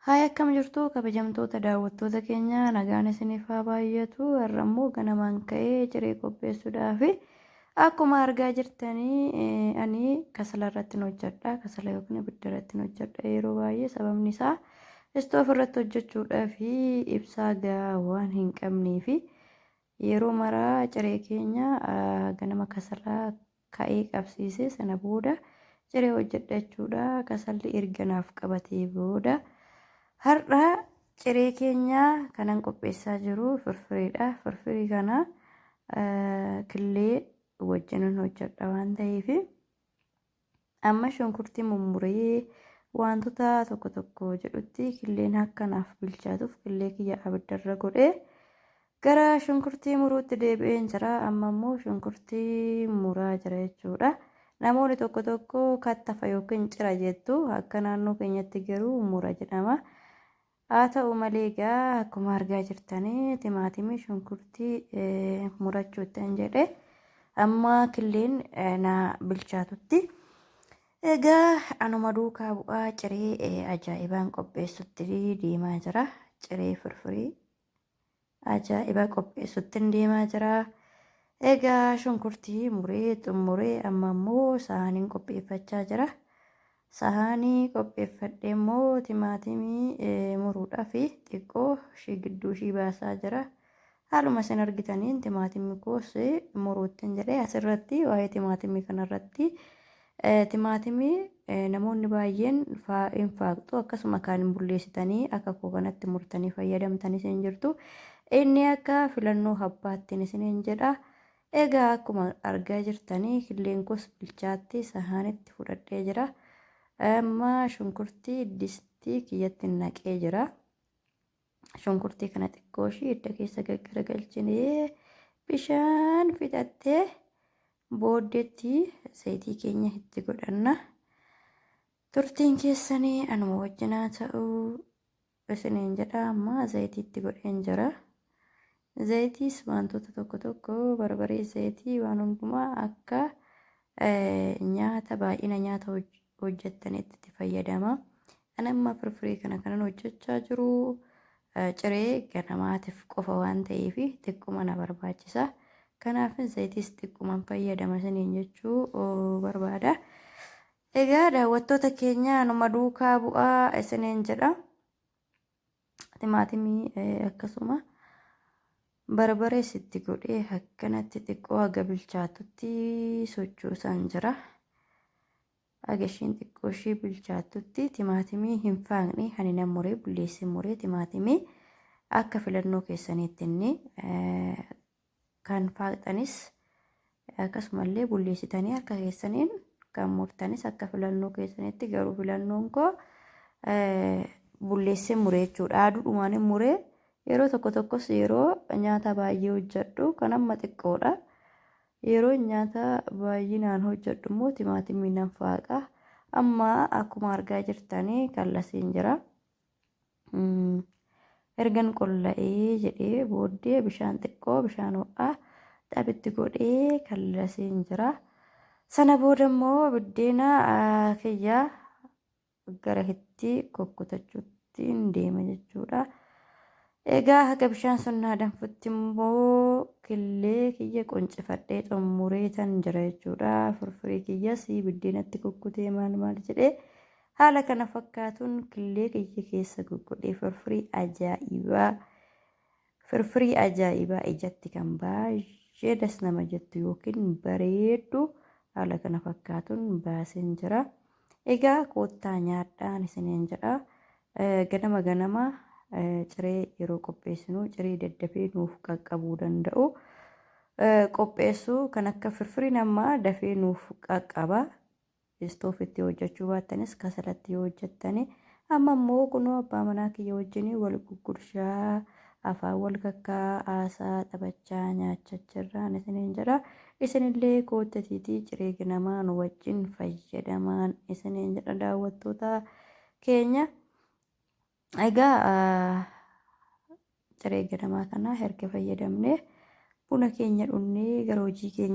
Haay akkam jirtu kabajamtoota daawwattoota keenya, nagaan isiniif haa baay'atu. Har'a immoo ganamaan ka'ee ciree qopheessuudhaaf akkuma argaa jirtanii ani kasala irratti hojjedha. Kasala yookiin ibidda irratti hojjedha yeroo baay'ee, sababni isaa istoof irratti hojjechuudhaaf ibsaa gahaa waan hin qabneef yeroo maraa ciree keenya ganama kasalaa ka'ee qabsiisee sana booda ciree hojjedha jechuudha. Kasalli erga naaf qabatee booda har'a ciree keenya kanan qopheessaa jiru firfiriidha. Firfirii kana killee wajjinan hojjedha waan ta'eef amma shunkurtii mummuree wantoota tokko tokko jedhutti killeen akka naaf bilchaatuuf killee kiyya abiddarra godhee gara shunkurtii muruutti deebi'een jira. Amma immoo shunkurtii muraa jira jechuudha. Namoonni tokko tokko kattafa yookiin cira jettu, akka naannoo keenyatti garuu mura jedhama. Haa ta'u malee egaa akkuma argaa jirtanii timaatimii shunkurtii murachuutti jedhe amma killeen na bilchaatutti. Egaa anuma duukaa bu'aa, ciree ajaa'ibaan qopheessutti deemaa jira. Ciree firfirii ajaa'ibaa qopheessutti deemaa jira. Egaa shunkurtii muree xumuree amma immoo saaniin qopheeffachaa jira. Sahaanii qopheeffadhee immoo timaatimii muruudhaaf xiqqoo ishii gidduu ishii baasaa jira. Haaluma isin argitaniin timaatimii koos muruuttiin jedhee. Asirratti waa'ee timaatimii kanarratti, timaatimii namoonni baay'een hin faaqxu, akkasuma kaan hin bulleessitanii akka koo kanatti murtanii fayyadamtanis hin jirtu. Inni akka filannoo abbaattiin isiniin jedha. Egaa akkuma argaa jirtanii killeen koos bilchaatti sahaanitti fudhadhee jira. Amma shunkurtii distii kiyyatti naqee jira. Shunkurtii kana xiqqoo ishii hidda keessa gaggaragalchinee bishaan fixattee booddeetti zayitii keenya itti godhanna. Turtiin keessanii anuma wajjinaa ta'uu isiniin jedha. Amma zayitii itti godheen jira. Zayitiis wantoota tokko tokko, barbaree, zayitii, waan hundumaa akka nyaata baay'ina nyaata hojjettanitti itti fayyadama. Ani amma firfirii kana kanan hojjechaa jiru ciree ganamaatiif qofa waan ta'eef xiqquma na barbaachisa. Kanaaf zayitiis xiqquman fayyadama isiniin jechuu barbaada. Egaa daawwattoota keenya, anuma duukaa bu'aa isiniin jedha. Timaatimii akkasuma barbarees itti godhee akkanatti xiqqoo haga bilchaatutti sochoosaan jira. Haga ishiin xiqqoo ishii bilchaattutti timaatimii hin faaqne, hani nan muree bulleessee muree. Timaatimii akka filannoo keessaniitti inni kan faaqxanis, akkasumallee bulleessitanii harka keessaniin kan murtanis akka filannoo keessanitti, garuu filannoon koo bulleessee muree jechuudha. Aduudhumaan hin muree. Yeroo tokko tokkos yeroo nyaata baay'ee hojjedhu, kan amma xiqqoodha. Yeroo nyaata baay'inaan hojjedhu immoo timaatimii nan faaqa. Amma akkuma argaa jirtanii kallaseen jira. Ergan qolla'ee jedhee booddee bishaan xiqqoo, bishaan ho'aa xabitti godhee kallaseen jira. Sana booda immoo biddeena kiyyaa gara itti kukkutachuutti deema jechuudha. Egaa haga bishaan sun naa danfutti immoo killee kiyya quncifadhee xumuree tan jira jechuudha. Firfirii kiyyas biddeenatti kukkutee maal maal jedhee haala kana fakkaatuun killee kiyya keessa guggodhee firfirii ajaa'ibaa, firfirii ajaa'ibaa ijatti kan baay'ee das nama jettu yookiin bareeddu haala kana fakkaatuun baaseen jira. Egaa koottaa nyaadhaan isiniin jedha. Ganama ganama ciree yeroo qopheessinu ciree daddafee nuuf qaqqabuu danda'u qopheessuu, kan akka firfiriin ammaa dafee nuuf qaqqaba. Istoofitti hojjechuu baattanis kasalatti yoo hojjettani. Amma immoo kunoo abbaa manaa kiyya wajjin wal guggurshaa, afaan wal kakkaa, haasaa taphachaa nyaachaa jirraan isiniin jedha. Isinillee koottatiitii ciree ganamaa nu wajjin fayyadamaan isiniin jedha, daawwattoota keenya. Egaa ciree ganamaa kana erga fayyadamnee buna keenya dhunnee gara hojii keenya.